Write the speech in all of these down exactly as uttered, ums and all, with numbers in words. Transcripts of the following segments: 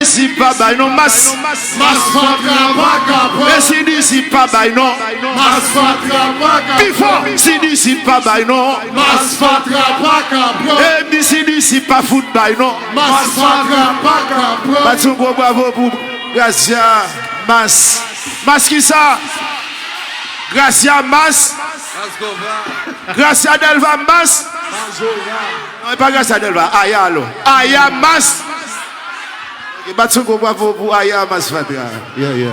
Disip pa bay non mas. Mas fatra pa ka pran. E si disip pa bay non. Mas fatra pa ka pran. Pi fò, si disip pa bay non. Mas fatra pa ka pran. E m di si disip pa fout bay non. Mas fatra pa ka pran. Bat yon gwo bravo pou Gracia Mas. Mas ki sa? Gracia Mas. Gracia Delva Mas. Non, e pa Gracia Delva. Aya, alò. Aya Mas. Ok, bat yon gwo bravo pou Aya Mas fatra. Yeah, yeah.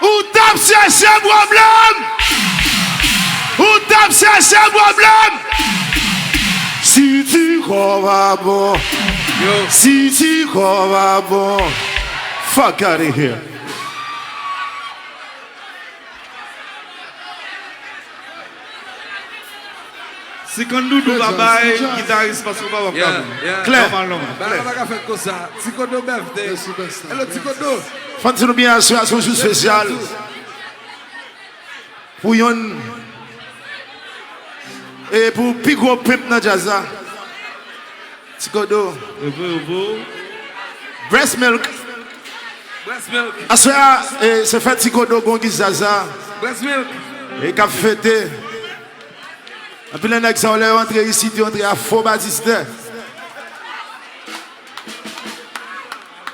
Ou t ap chèche pwoblèm. Ou t ap chèche pwoblèm. Si ti kò pa bon. Si ti kò pa bon. Fuck out of here. Si Kandoudou pa bay gitaris, paske w pa wè. Klè. Nòmal, nòmal. Bagay la pa ka fèt konsa. Ti Kodo bèf de. Hello, Ti Kodo. Fann ti nou byen aswè a, se yon jou espesyal. Pou yonn, e pou pi gwo pimp nan djaz la. Ti Kodo. Evo, evo. Breast milk. Breast milk. Aswè a, e, se fèt Ti Kodo, gon giz Zaza. Breast milk. E k ap fete. Anpil nan nèg sa yo, lè yo antre isit, yo antre a fo batistè.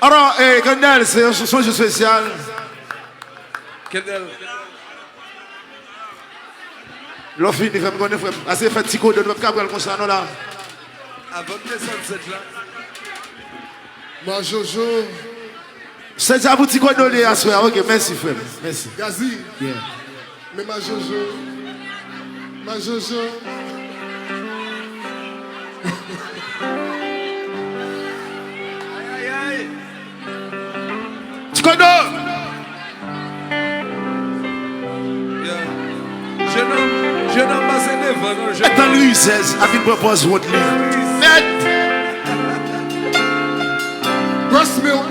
Alò, e, Kendel, se yon, se yon jou espesyal. Kendel. Lè w fini, fè m konnen, frè m. Ase fèt Ti Kodo, nou p ap ka pran l konsa, non, la. Avan m desann sèj la. Ma Jojo. Sèj la pou Ti Kodo li ye aswè a. Ok, mèsi, frè m. Mèsi. Gazi. Yeah. Men Ma Jojo. Ma Jojo. Ti Kodo! Yeah. Jenòm, jenòm pase devan, non, jenòm. Etan rizèz ap vin pran pòz wont li. Mèt! Breast milk.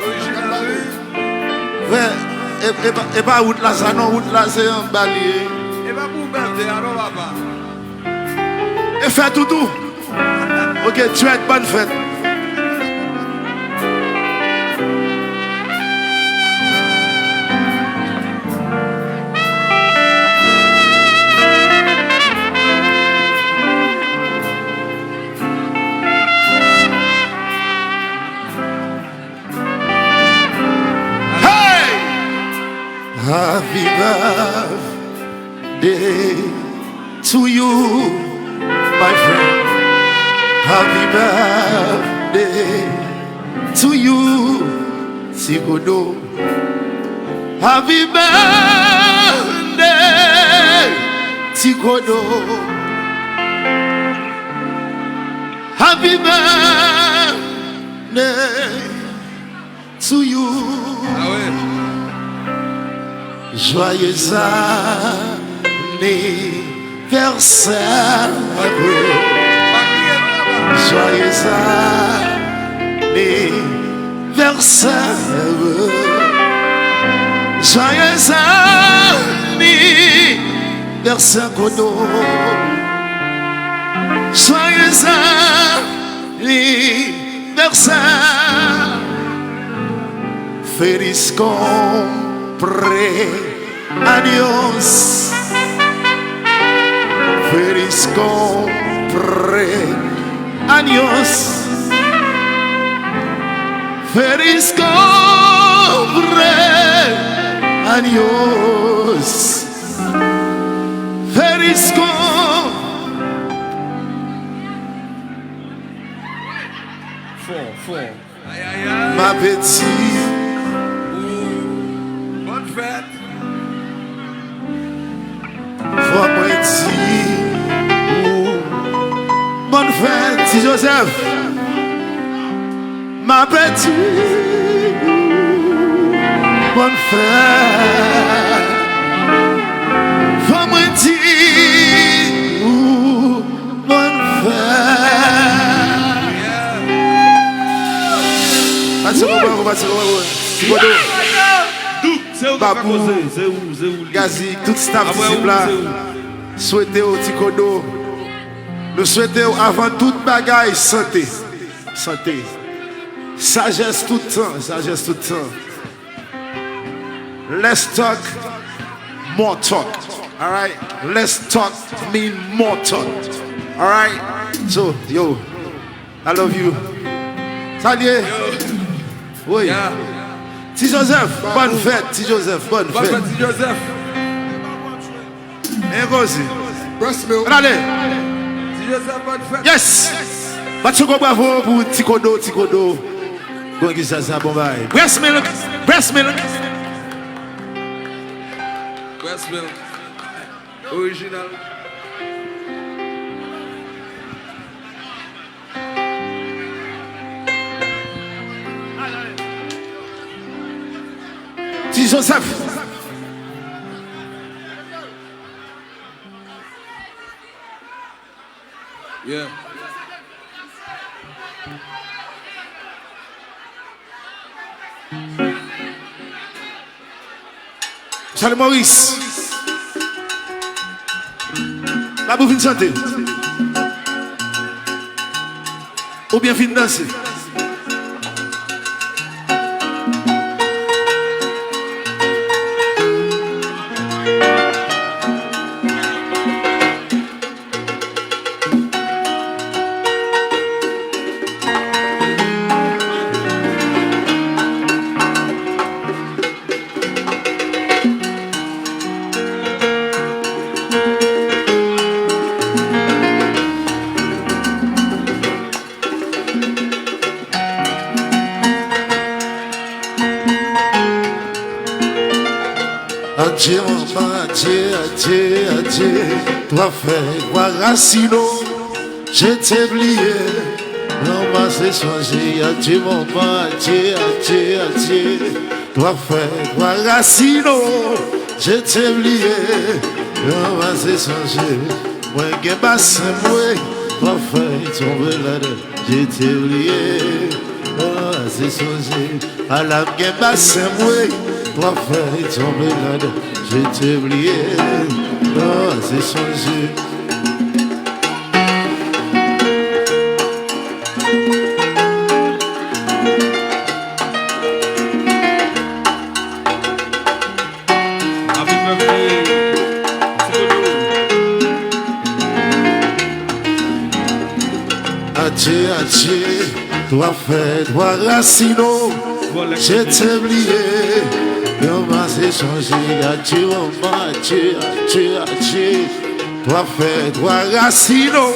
Orijinal, wi. Frè, e, e pa, e pa wout la sa non, wout la se anba li ye. E pa pou bèf de a non, papa. E fèt ou tou. Ok, Dread, bòn fèt. Hey! Happy birthday to you, my friend. Happy birthday to you, Ti Kodo. Happy birthday, Ti Kodo. Happy birthday to you. Ah ouais. Joyeux anniversaire. Joyeux anniversaire. Joyeux anniversaire, Kodo. Joyeux anniversaire. Feliz cumpleaños. Feliz cumpleaños. Feliz cumpleaños. Feliz cum- Fò, fò. Ay, ay, ay. Ma petite. Ooh, bòn fèt. Fò mwen di ou bòn fèt, Ti Joseph. Ma petite. Bòn fèt. Fò mwen di ou Bòn fèt. Pati se konprann, pati se konprann. Ti Kodo. Douk, se ou k ap fè koze. Se ou, se ou li. Gazi, tout staff disip la. Swete w, Ti Kodo. Nou swete w avan tout bagay sante. Sante. Sajès tout tan, sajès tout tan. Less talk, more talk. Alright? Less talk mean more talk. Alright? So, yo, I love you. Salye. Wi. Ti Joseph, bòn fèt, Ti Joseph, bòn fèt. Bòn fèt, Ti Joseph. Engozi. Breast milk. Ann ale. Ti Joseph, bòn fèt. Yes. Bat yon gwo bravo pou Ti Kodo, Ti Kodo. Bon, ki sa, sa bon bagay. Breast milk, breast milk. Breast milk. Orijinal. Ti Joseph. Yeah. Charles Maurice. La pou vin chante. Oubyen vin danse. Adye manman, adye, adye, adye. Twa fèy, twa rasino, je te bliye. Manman se sonje, adye manman, adye, adye, adye. Twa fèy, twa rasino, je te bliye. Manman se sonje. Mwen gen basen mwen, twa fèy tonbe ladan. Je te bliye, non, se sonje. Ala m gen basen mwen, twa fèy tonbe ladan. Je te bliye, non, se sonje. Adye, adye, twa fèy, twa rasino, je te bliye. Manman se sonje, adye manman, adye, adye, adye. Twa fèy, twa rasino,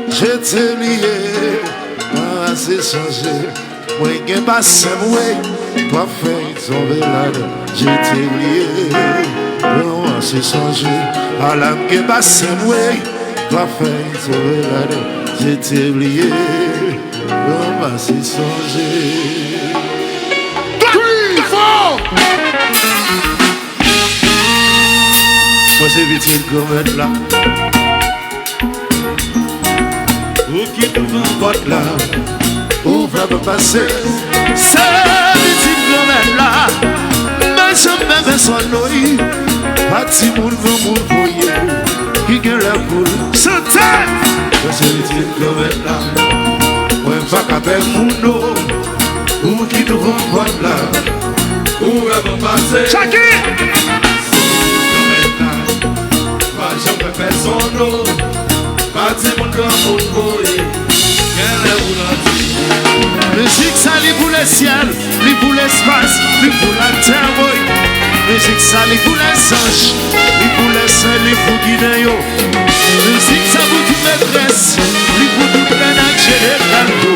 je te bliye. Manman se sonje. Mwen gen basen mwen, twa fèy tonbe ladan, je te bliye. Manman se sonje. Ala m gen basen mwen, twa fèy tonbe ladan, je te bliye. Manman se sonje. Mwen se pitit Granmèt la. Ou ki douvan pòt la, ouvè pou m pase. Se pitit Granmèt la, m pa janm pè pèsonn, non. Pa timoun, granmoun, voye, ki gen lè pou l chante. Mwen se pitit Granmèt la, mwen pa ka pè moun, non. Ou ki douvan pòt la, ouvè pou m pase. Chake! Pa janm pè pèsonn, non. Pa timoun, granmoun, voye, gen lè pou lanti. Mizik sa li pou lesyèl, li pou lespas, li pou latè, woy. Mizik sa li pou lèzanj, li pou lèsen, li pou ginen yo. Mizik sa pou tout metrès, li pou tout nèg jeneral yo.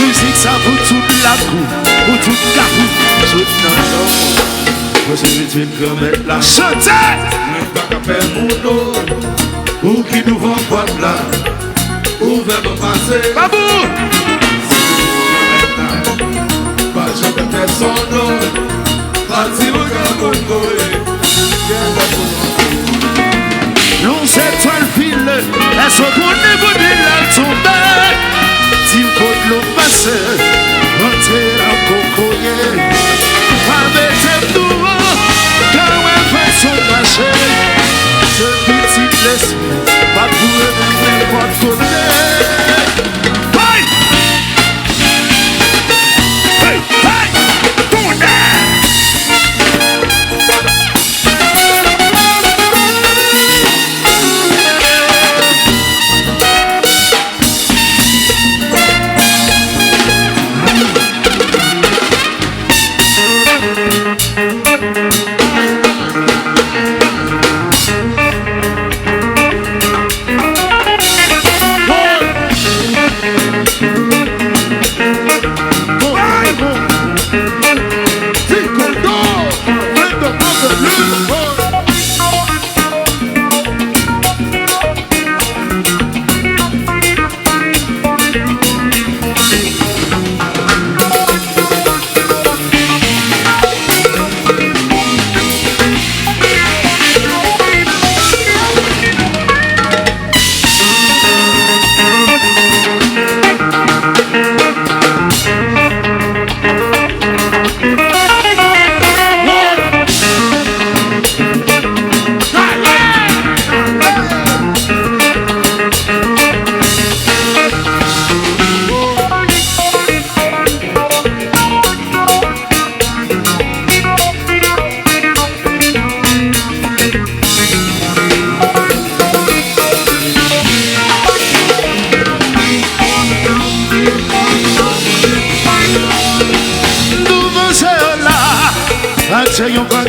Mizik sa pou tout lakou, pou tout kafou, tout nan lanmou. Mwen se pitit Granmèt la. Chante! Mwen pa ka pè moun, non. Ou ki douvan pòt la, ouvè pou m pase. Babou! Pa janm pè pèsonn, non. Pa di ou ka konn voye. Lon zetwal file, èske w konnen kote l al tonbe? Di m kot l ap pase, rantre nan kokoye. Pa mete m douvan, ka wè fason m mache. Se pitit lespri, pa kouri nan nenpòt kote.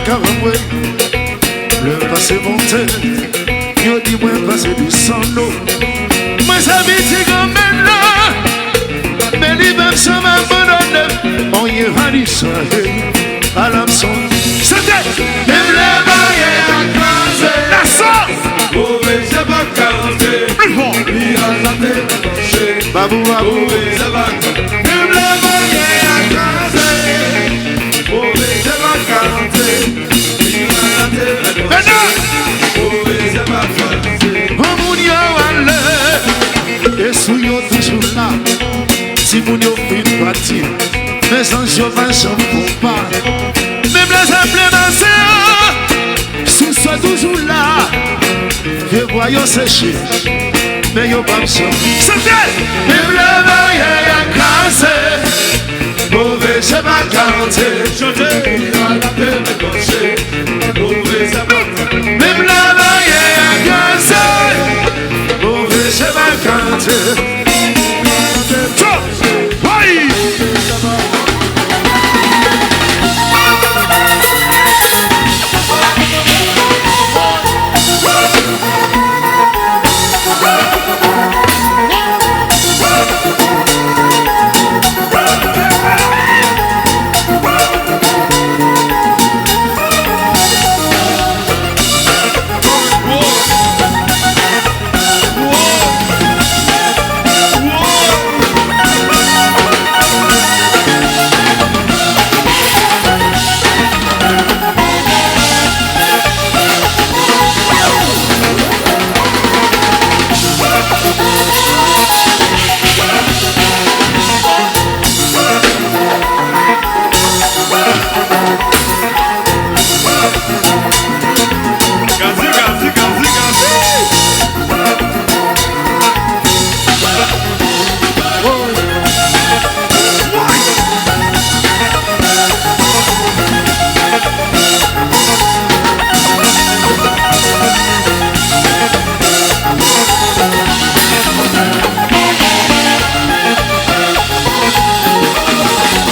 Ka pa mwen, lè m pase monte, yo di mwen pase desann. Mwen se pitit granmèt la, men li p ap janm abandone m. On evanjelis, alam son. Chante! Menm lè baryè a kraze, la sò! Move je pa ka rantre. Pli fò! Miraj la te branche. Babou, babou. Move je pa ka. Menm lè baryè a kraze. Move je pa ka rantre. Miraj la te branche. Move je pa ka rantre. Granmoun yo ale. Espri yo toujou la. Timoun yo fin pati. Men zanj yo pa janm fon pa. Menm lè zèb plen mase yo. Sous yo toujou la. Vye bwa yo seche, men yo p ap janm. Chante! Menm lè baryè a kraze, move je pa ka rantre. Chante! Miray la te branche, move je pa ka. Menm lè baryè a kraze, move je pa ka rantre.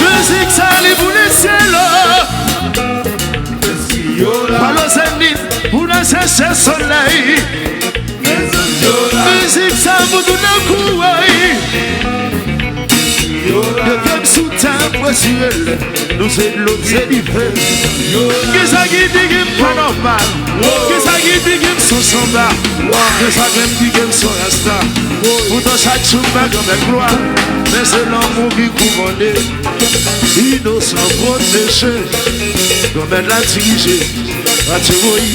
Mizik sa li pou lesyèl. Palo Zenith pou nan chèche solèy. Mizik sa pou tout nan kouri. Depi m sou tè, m presire l. Nou se dlo, se dife. Gen sa ki di ke m pa nòmal. Gen sa ki di ke m son sanba. Gen sa menm di ke m son rasta. Poutan chak jou m bay Granmèt glwa. Men se lanmou ki koumande. Inosan pwoteje. Granmèt la dirije. Atye woy.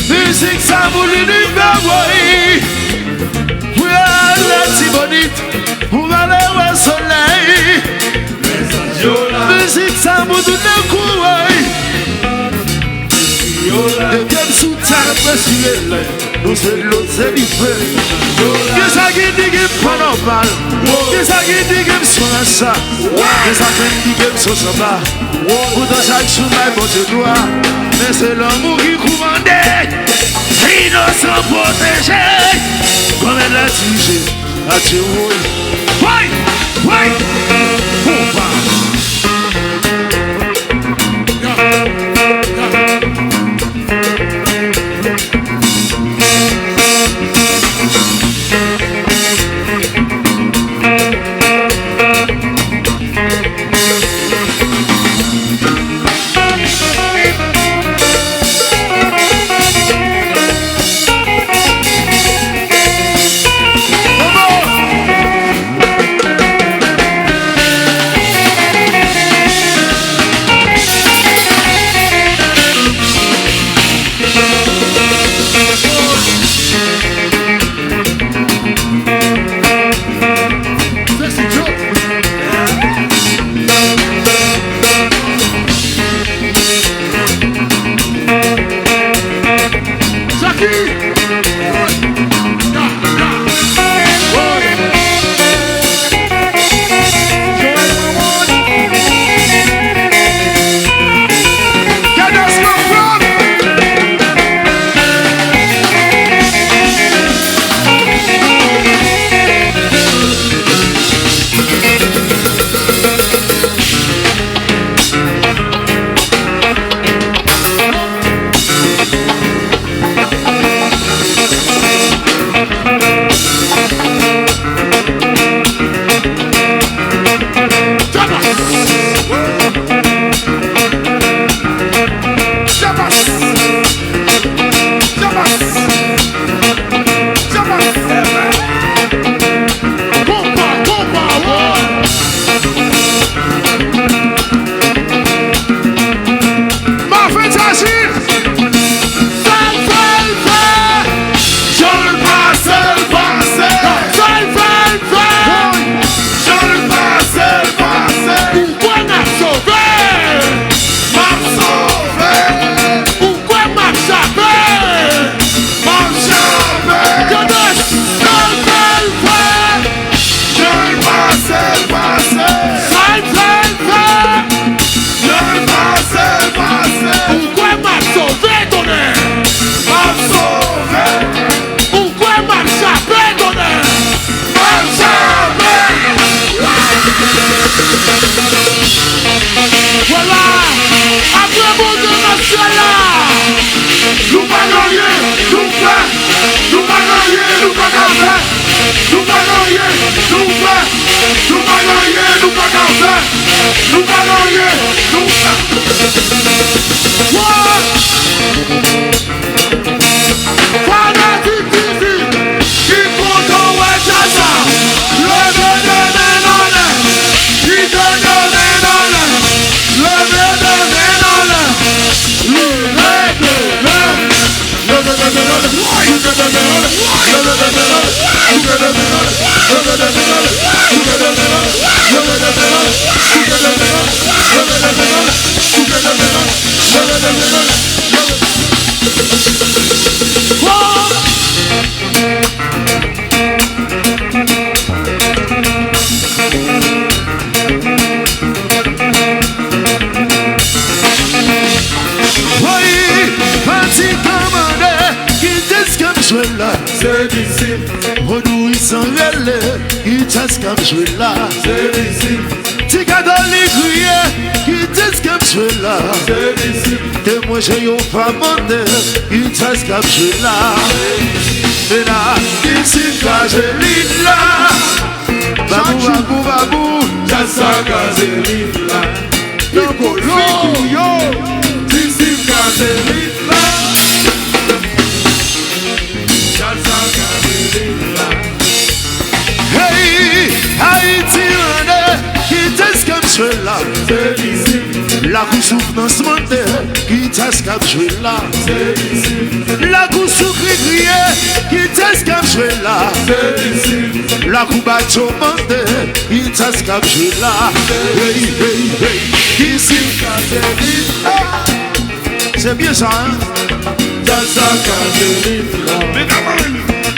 Mizik sa pou linivè woy. Pou Latibonit. Pou malere solèy. Mizik sa pou tout nan kouri. Depi m sou tè, m presire l. Nou se dlo, se dife. Gen sa ki di ke m pa nòmal. Gen sa ki di ke m son rasta. Gen sa menm di ke m son sanba. Poutan chak jou m bay Bondye glwa. Men se lanmou ki koumande. Inosan pwoteje. Granmèt la dirije. Atye woy. Woy! Woy! Konpa. Woy, fatiga mande, kite s k ap jwe la. Se disip. Vodouis an rele, kite s k ap jwe la. Se disip. Ti katolik kriye, kite s k ap jwe la. Se disip. Temwen Jewova mande, kite s k ap jwe la. Se disip. Mena, disip ka jwe lit la. Babou, babou, babou. Djaz sa ka jwe lit la. Nan kofi yo. Disip ka jwe lit la. Djaz sa ka jwe lit la. Hey, Ayiti mande, kite s k ap jwe la. Se disip. Lakou Soufrans mande, kite s k ap jwe la. Se disip. Lakou Soukri kriye, kite s k ap jwe la. Se disip. Lakou Batyo mande, kite s k ap jwe la. Hey, hey, hey. Disip. Se byen sa, en? Djaz sa ka jwe lit la.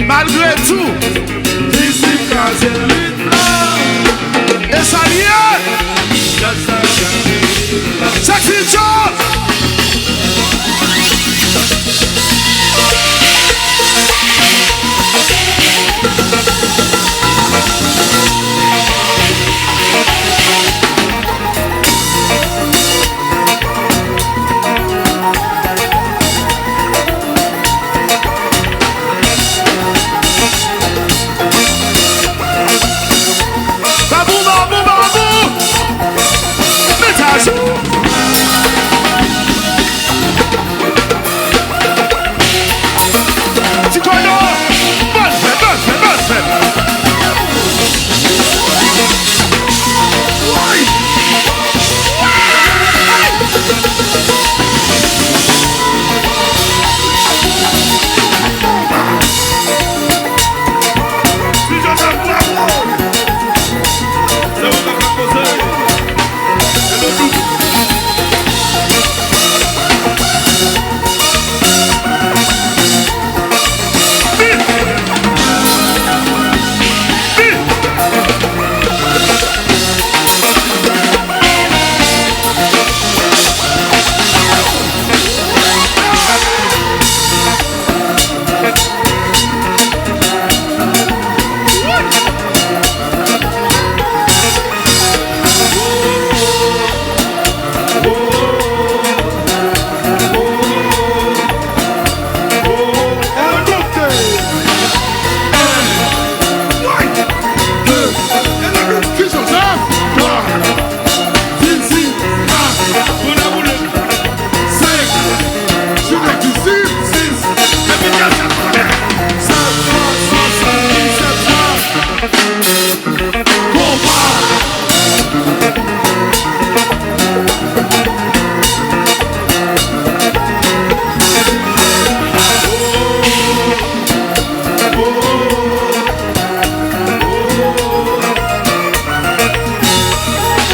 Malgre tou. Disip ka jwe lit la. E sa l ye? Djaz sa ka jwe lit la. Sexy Joe! Babou, babou, babou! Met a jou! Ti kòdon! Bòn fèt, bòn fèt, bòn fèt!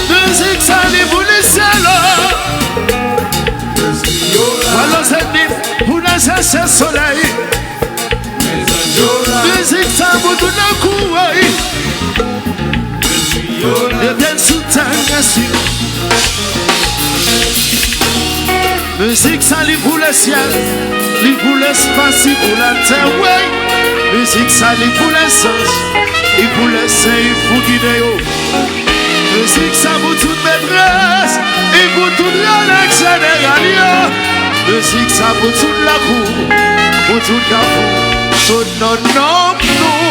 Mizik sa li pou lesyèl, oh. Alò, se nif pou lè chèche solèy. Mizik sa pou tout lakou, wi. Depi n sou tè, yès. Mizik sa li pou lesyèl, li pou lespas, li pou latè, wi. Mizik sa li pou lèzanj, li pou lèsen, li pou gide yo. Mizik sa pou tout metrès, li pou tout rèl an jeneral yo. Mizik sa pou tout lakou, pou tout kafou, tout nan nonm nou.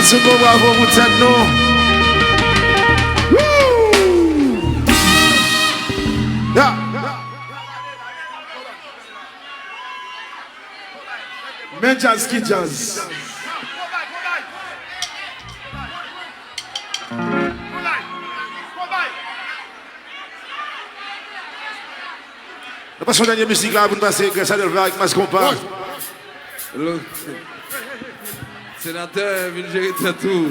Ase gwo bravo pou tèt nou. Woo! Ya! Men djaz ki djaz. Pase yon dènye mizik la pou n pase Grès a Dèlva ak Mas Konpa. Hello. Senatè, vin jere tèt ou.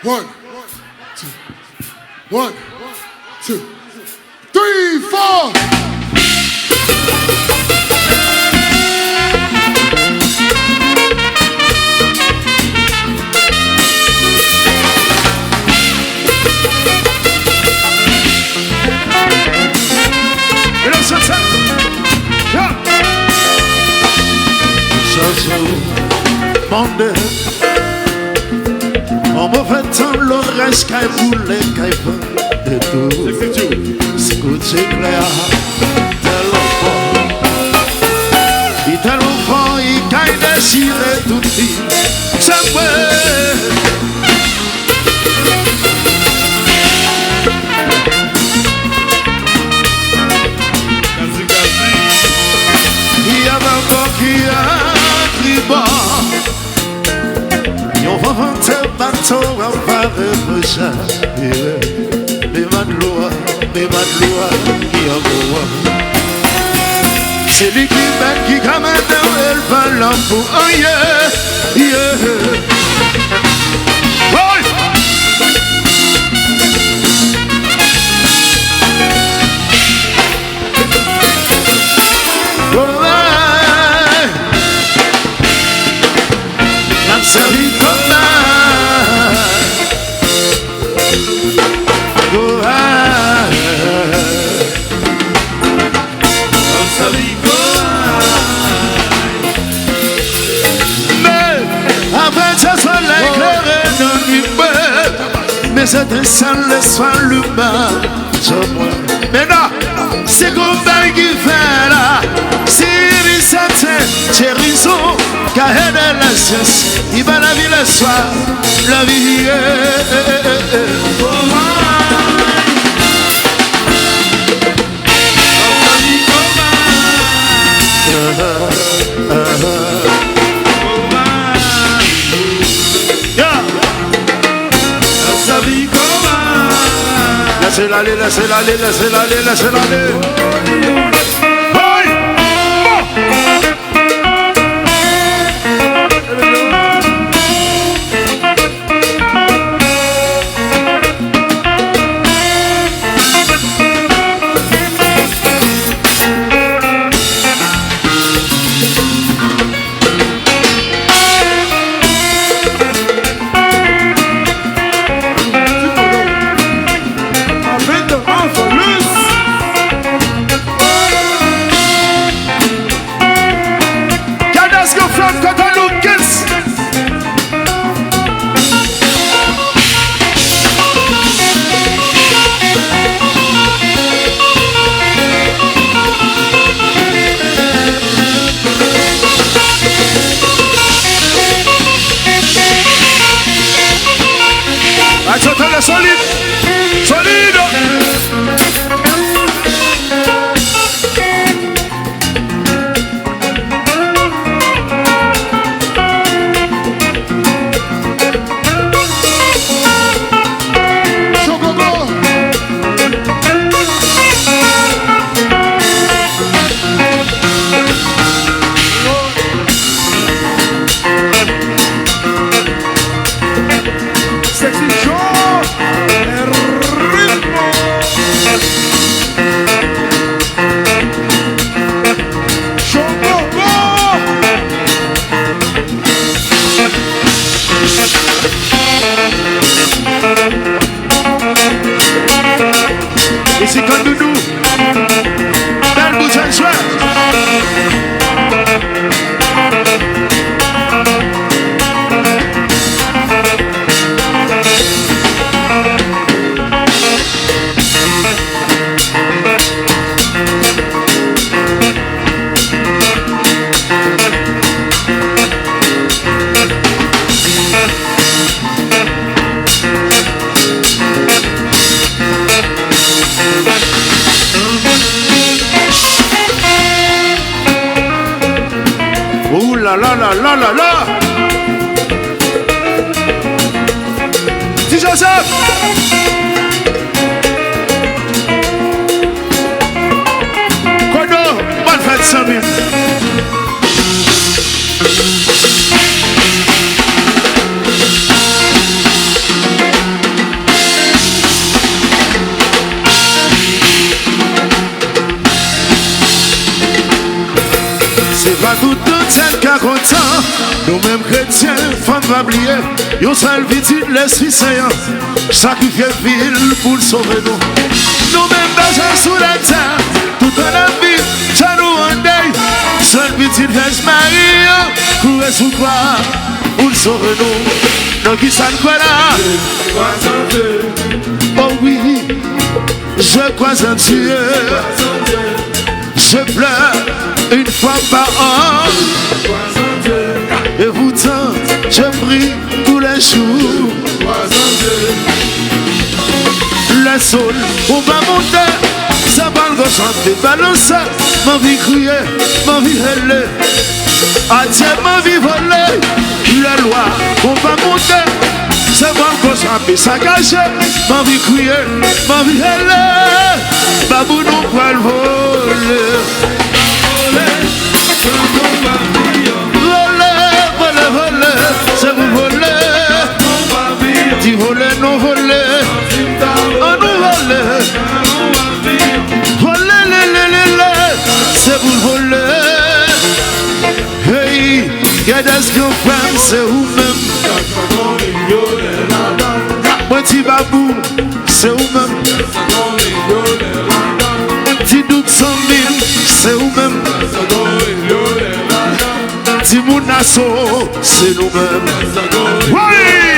One, two, one, two, three, four. Mesye, mande yon move tan, loraj kay boule, kay vande tou. Kout siklè a tèlman fò, li tèlman fò, li kay dechire tout li. Sa mwen. Kazi, kazi. Y a vagabon ki a tribò. Yon van vante bato a vare vwajè. Men matlo a, men matlo a ki anwo a. Se li ki mèt, ki ka mande w, e l pa la pou anyen. Yeah. Woy! Woy! N ap sèvi kòb la. Woy! Men, apre sa, solèy klere nan nuit mwen, men se te sèl lespwa limen sou mwen. Men non, se konbay ki fè la, si li sèten, se rezon, ka ede lasyans, li ba lavi lespwa, lavi, yeah. Lèse l ale, lèse l ale, lèse l ale, lèse l ale. Hey! Cadasco from Cotonou, Kens. Ay, sa tande solid. Solid. Sexy Joe, el ritmo. Chocobo. Isi Kandoudou. Bèl bouzwen jwè. Ooh la la la la la la. Ti Joseph. Se pa tout tèt ka kontan. Nou menm kretyen, fò n pa bliye, yon sèl pitit Lespri Sen an sakrifye vi l pou l sove nou. Nou menm bezwen sou latè, tout an ap viv, je nou an dèy. Sèl pitit Vèj Mari an kouri sou kwa pou l sove nou. Nan ki sa n kwè la? Oh wi, je crois en Dieu. Je pleure une fois par an. Et pourtant, je prie tous les jours. Le sol, ou pa monte, sa pa l konsantre, balanse, m anvi kriye, m anvi rele. Adye, m anvi vole, lè lwa, ou pa monte, se bon konsa, pe sakaje, m anvi kriye, m anvi rele, babou nou pral vole. Vole, vole, vole, se pou vole. Di vole, nou vole, an nou vole. Vole, le, le, le, le, se pou vole. Hey, Gadès gran frè m, se ou menm. Mwen di Babou, se ou menm. Ti Douk zanmi m, se ou menm. Timoun Aso, se nou menm. Woy!